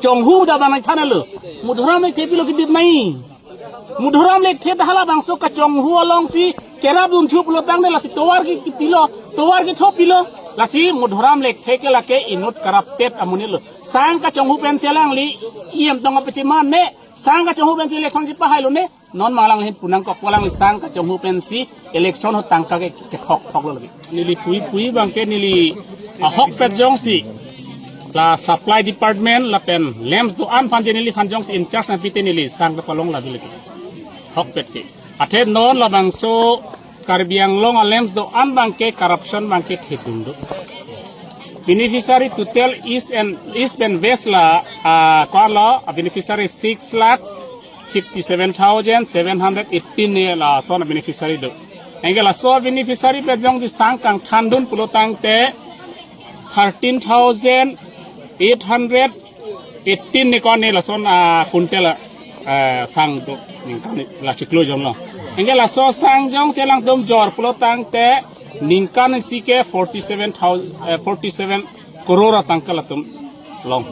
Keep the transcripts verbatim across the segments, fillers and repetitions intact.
Chonghu da bang nangthan alo. Mudhoram Lekthe pilo kedip nai. Mudhoram Lekthe ta halabangso kachonghu alongsi kerap dunthu pulotangte lasi tovar ke kepilo, tovar ketho pilo. Lasi Mudhoram Lekthe ke lake inut corrupted amonit lo. Sang kachonghu pensi alangli E M tong apachimane. Sang kachonghu pensi election chipahailone. Non ma alangli phu nangkokpo, alangli sang kachonghu pensi election ho tangka ke kethok thok lo lagi. Neli pui pui bangke neli ahokpet jongsi la supply department lapen LAMPS do-an aphan je neliphan jongsi in charge nangpite neli sang kepalong labi lagi. Ahokpet ke. Athe non labangso Karbi Anglong a-LAMPS do-an bangke corruption bangke thedung do. Beneficiary total East and East and West la, ah, ko-an lo, a beneficiary six lakh fifty-seven thousand seven hundred eighteen ne lason beneficiary do. Anke laso beneficiary pen jongsi sang kangthandun pulotangte thirteen thousand eight hundred eighteen ne ko-an ne lason, ah, quintal, ah, sang do ningkan la chiklo jom lo. Anke laso sang jongsi alangtum jor pulotangte ningkan isi ke forty-seven thousand, eh, forty-seven crore atangka latum long.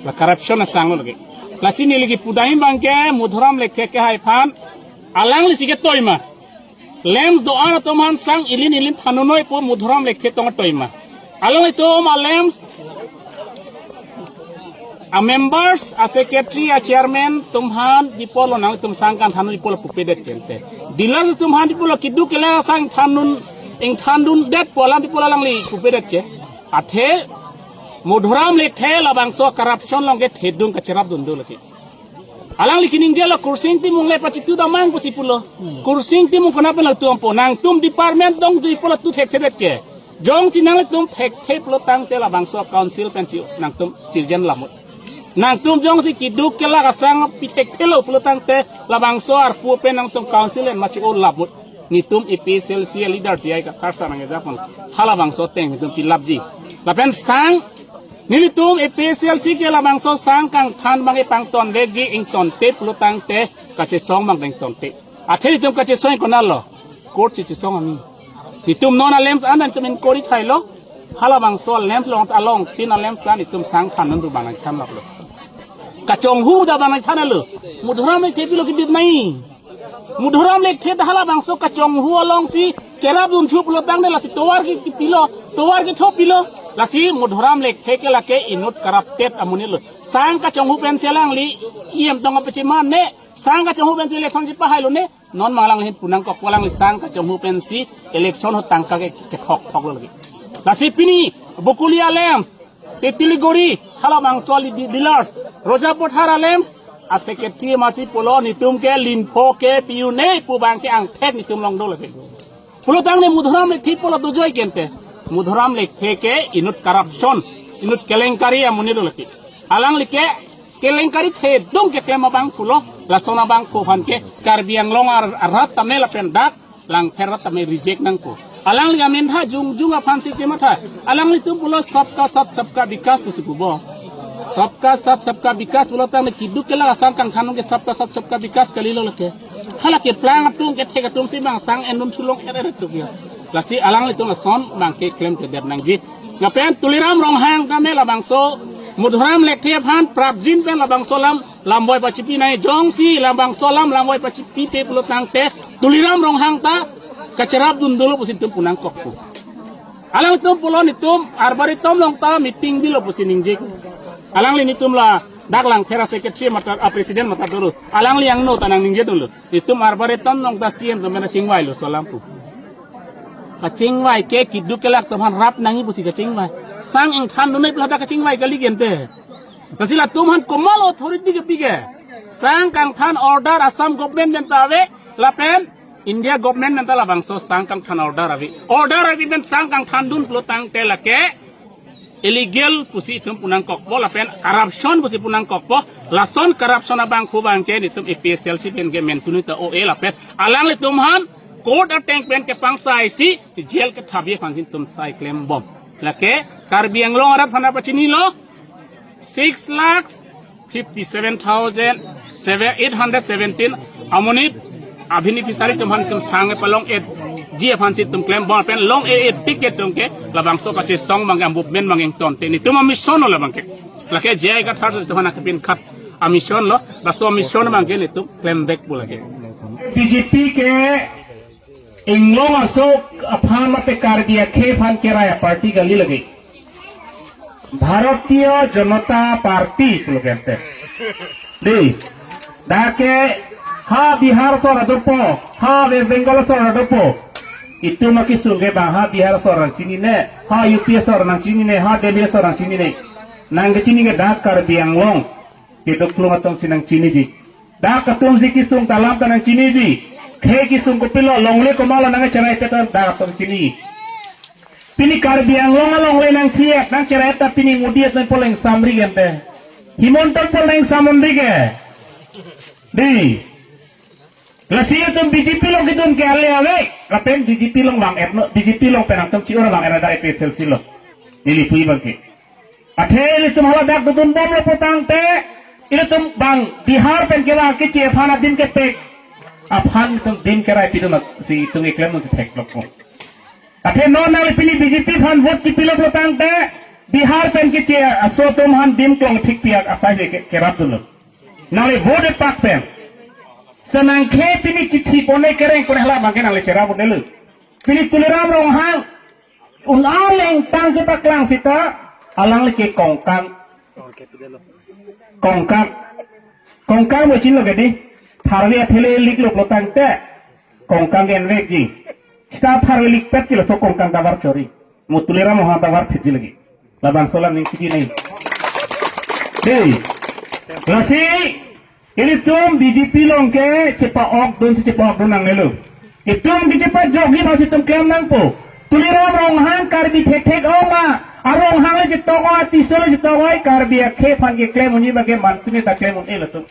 La corruption asang lo lagi. Lasi neli kipu dam bangke Mudhoram Lekthe ke hai aphan alanglisi ke toima. LAMPS do-an atum aphan sang ilin ilin thandunnoi pu Mudhoram Lekthe tong toima. Alanglitum a-LAMPS a-members, a-secretary, a-chairman atum aphan dipolo nangtum sang kangthandun dipolo pupedet kente. Dealers atum aphan dipolo keduk kelak asang thandun, ingthandundet pu alam dipolo alangli pupedet ke. Athe Mudhoram Lekthe labangso corruption along ke thedung kacherap dun do lagi. Alangli kaningje lo Kursing Timung le pachitu damnang pusi pulo. Kursing Timung konat pen latum po, nangtum department dong dipolo tu thekthedet ke. Jongsi nangtum thekthe pulotangte labangso council pensi nangtum chirjen lamut. Nangtum jongsi keduk kelak asang pi thekthelo pulotangte labangso arpu pen nangtum council en machi o lamut. Netum APHLC leader J I Kathar sir nangkejapon halabangso ateng netum pilapji. Lapen sang nelitum APHLC ke labangso sang kangthan bang epangton vekji, ingtonte pulotangte kachesong bang ingtonte. Athe netum kachesong konat lo? Court si chesong ami. Netum non a-LAMPS an netum inquiry thailo. Halabangso a-LAMPS along, along tin a-LAMPS ta netum sang thandun pu bang nangthan laplo. Kachonghu da bang nangthan alo. Mudhoram Lekthe pilo kedip nai. Mudhoram Lekthe ta halabangso kachonghu alongsi kerap dunthu pulotangte lasi tovar ke kepilo, tovar ketho pilo. Lasi Mudhoram Lekthe ke lake inut corrupted amonit lo. Sang kachonghu pensi alangli E M tong apachimane. Sang kachonghu pensi election chipahailone. Non ma alangli phu nangkokpo, alangli sang kachonghu pensi election ho tangka ke kethok thok lo lagi. Lasi pini Bokolia LAMPS, Tetiliguri, halabangso ali di-, dealers, Rojapathar a-LAMPS a-secretary masi pulo netum ke linpho ke pi-un-e pu bangke angthek netum along do lagi. Pulotangte Mudhoram Lekthe polo dojoi kente. Mudhoram Lekthe ke inut corruption, inut kelenkari amonit do lagi. Alangli ke kelenkari thedung keklem abang pulo, lason abang pu aphan ke Karbi Anglong ar-, arat tame lapen dak Langpher arat tame reject nangpo. Alangli amen tha jongjong aphansi kematha. Alanglitum pulo sabka saath sabka vikas pusi pupo. Sabka saath sabka vikas pulotangte keduk kelak asang kangthan ke sabka saath sabka vikas kalilo lake. Hala keplang atum kethek atumsi bang sang endun thulong er er tuk ya. Lasi alanglitum lason bangke klemkledet nangji. Lapen Tuliram Ronghang tame labangso Mudhoram Lekthe aphan prapjin pen labangso alam lamvoi pachipi nai, jongsi labangso alam lamvoi pachipipe pulotangte Tuliram Ronghang ta kacherap dun dolo pusi netum pu nangkokpo. Alangtum pulo netum arboretum along ta meeting bilo pusi ningje. Alangli netum ladak Langpher a-secretary mate a-president mate dolo. Alangli angno ta nangningje dunlo. Netum arboretum along ta C M atum pen chingvailo laso alam pu. Kachingvai ke keduk kelak atum aphan rap nangji pusi kachingvai. Sang ingthandunnoi pu ladak kachingvai kali kente. Lasi latum aphan komat authority kepi ke? Sang kangthan order Assam government pen ta ave, lapen India government pen ta labangso sang kangthan order ave. Order ave pen sang kangthandun pulotangte lake illegal pusi itum pu nangkokpo lapen corruption pusi pu nangkokpo. Lason corruption abang pu bangke netum APHLC pen ke mentuni ta O A lapen alanglitum aphan court ateng pen kepangsaisi jail kethabi aphansi netum sai klembom. Lake Karbi Anglong arat aphan ta pachinilo, six lakhs fifty-seven thousand eight hundred seventeen amonit a-beneficiary atum aphan netum sang kepalong-etji aphansi netum klembom pen long-e-et tik ke netum ke labangso kachesong bangke movement bang ingtonte netum a-mission lo labangke. Lake J I Kathar atum aphan akepin khat a-mission lo, laso a-mission abang ke nelitum klem vek pu lake. B J P ke inglong aso aphan mate Karbi akhei aphan kerai a-party kali lake. Bharatiya Janata Party pulo kente. Dei, dak ke ha Bihar asor adopo, ha West Bengal asor adopo. Itum akesung ke bang ha Bihar asor nangchinine, ha U P asor nangchinine, ha Delhi asor nangchinine. Nangkechini ke dak Karbi Anglong kedoklong atumsi nangchiniji. Dak atumsi kesung ta alam ta nangchiniji. Khei kesung kopilo, longle komatlo nangcherai peta dak atum chini. Pini Karbi Anglong alongle nangthiet, nangcherai ta pini Modi atum poleng samri gente. Himanta poleng samri ke. Dei. Lasi atum B J P along kedun ke ale ave. Lapen B J P along vang-etnon, B J P along pen atum chi-ur vang-et dak A P H L C along. Neli pu abang ke. Athe ilitum hala dak dodun bomlo putangte, ilitum bang Bihar pen kevang keche aphan adim kepek. Aphan itum dim kerai pidun si itum keklem nangsi theklongpo. Athe non nangli pini B J P aphan vote kepilo putangte, Bihar pen keche aso atum aphan dim klong thik piak asai ke, kerapdunlo. Nangli vote epak pen. Senang ke pini kithi pone kereng pone hala abang ke nangli cherap unelo. Pini Tuliram Ronghang un-an lengtang chepaklang sita, alangli ke kongkang. Kongkang. Kongkang mo chinilo ke dei. Tharve athele liklo putangte kongkang envekji. Sita tharve likpet ke laso kongkang davar chori. Mo Tuliram Ronghang davar phetji lake. Labangso alam ning sigi nai. Dei. Lasi ilitum B J P along ke chepa-okdunsi chepa-okdun nangnelo. Itum ke chepajokji bangsi itum klem nangpo. Tuliram Ronghang Karbi thekthek ong ma. Aronghang le chetok oi, Tisso le chetok oi, Karbi akhei aphan keklem unji abang ke mantri ta klem un-elo atum.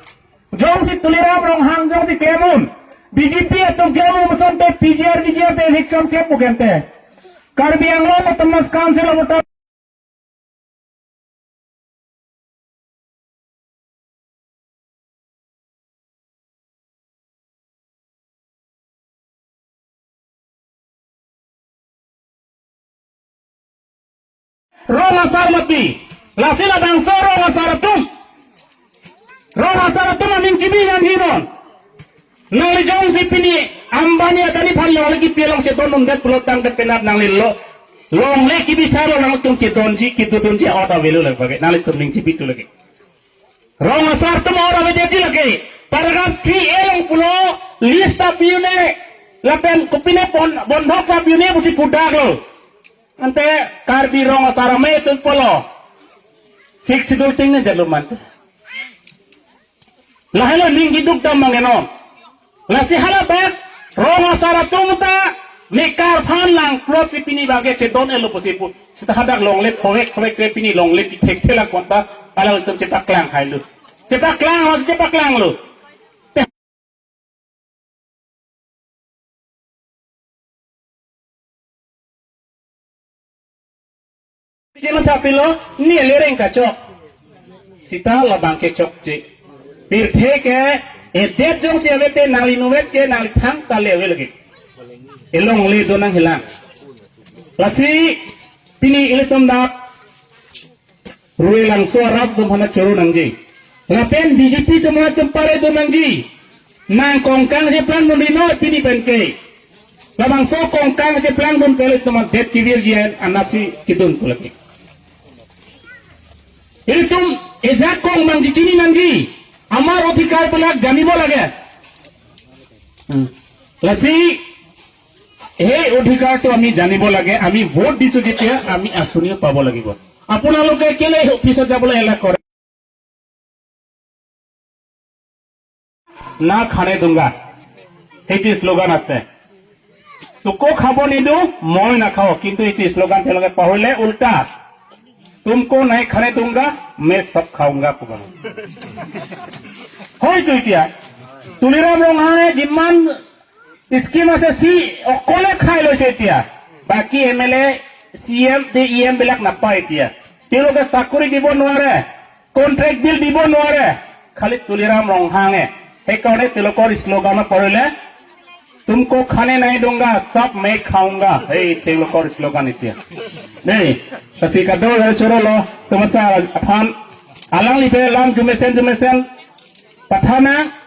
Jongsi Tuliram Ronghang jongsi klem un, B J P atum klem un asonte P G R, V G R te election kep pu kente. Karbi Anglong Autonomous Council avoter rong asar mati. Lasi labangso rong asar atum, rong asar atum aning chibi nanghinon. Nangli jongsi pini Ambani Adani aphan longle kipi along chedondundet pulotangte penap nangli lo, longle kibisarlo, nangtum kedonji kedodunji a-ot avelo lake abang ke. Nanglitum ning chibi tu lake. Rong asar atum a-ot avedetji lake. Paragraph three A along pulo, lease ta pi-un-e, lapen kopine pon-, bondhok ta pi-un-e pusi pudaklo. Ante Karbi rong asar amei atum pulo, Sixth Schedule tingnedetlo mante. Lahelo ning kiduk dam abang ke non. Lasi hala abang rong asar atum ta mekar aphan langplotsi pini abang ke chedon-etlo pusi pu. Sita hadak longle phovek phovek ke pini longle pi thekthelang konta alangtum chepaklang hailo. Chepaklang, mas chepaklanglo. Pije matha pilo, ne lereng kachok. Sita labang ke chokche. Pirthe ke edet jongsi avete nangli inutvet ke nangli thangta le ave lake. Elongle do nanghelang. Lasi pini ilitum dak Rui Langso arap atum aphan choro nangji. Lapen B J P atum aphan paredun nangji. Nang kongkang cheplangdun ri noi pini pen ke. Labangso kongkang cheplangdun pele atum adet kevirji an anatsi kedun pu lake. Ilitum ejakong nangji, chini nangji. Amar odhikar pu lake janibo lage. Hmm. Lasi, he odhikar to ami janibo lage, ami vote diso jetia, ami asuniyo pabo lagibo. আপোনালোকে কেলে অফিচত যাবলৈ এলাহ কৰে? না খানে দুংগা, সেইটো শ্লোগান আছে। তোকো খাব নিদিওঁ, মই নাখাওঁ, কিন্তু এইটো শ্লোগান তেওঁলোকে পাহৰিলে। উল্টা, তুমকো নাহি খানে দুংগা, মে সব খাউংগা ক'ব। হয়তো এতিয়া তুলিৰাম ৰংহাঙে যিমান স্কিম আছে, সি অকলে খাই লৈছে এতিয়া। বাকী M L A, C M, D E M বিলাক নাপায় এতিয়া। তেওঁলোকে চাকৰি দিব নোৱাৰে, কণ্ট্ৰেক্ট বিল দিব নোৱাৰে, খালি তুলিৰাম ৰংহাঙে। সেইকাৰণে তেওঁলোকৰ শ্লোগান কৰিলে, তুমকো খানে নাহি দুংগা, সব মে খাউংগা। সেই তেওঁলোকৰ শ্লোগান এতিয়া। দেই, kasi kadol choro lo, tumasa aphan Alangli pen lam jumesen jumesen pathan nang.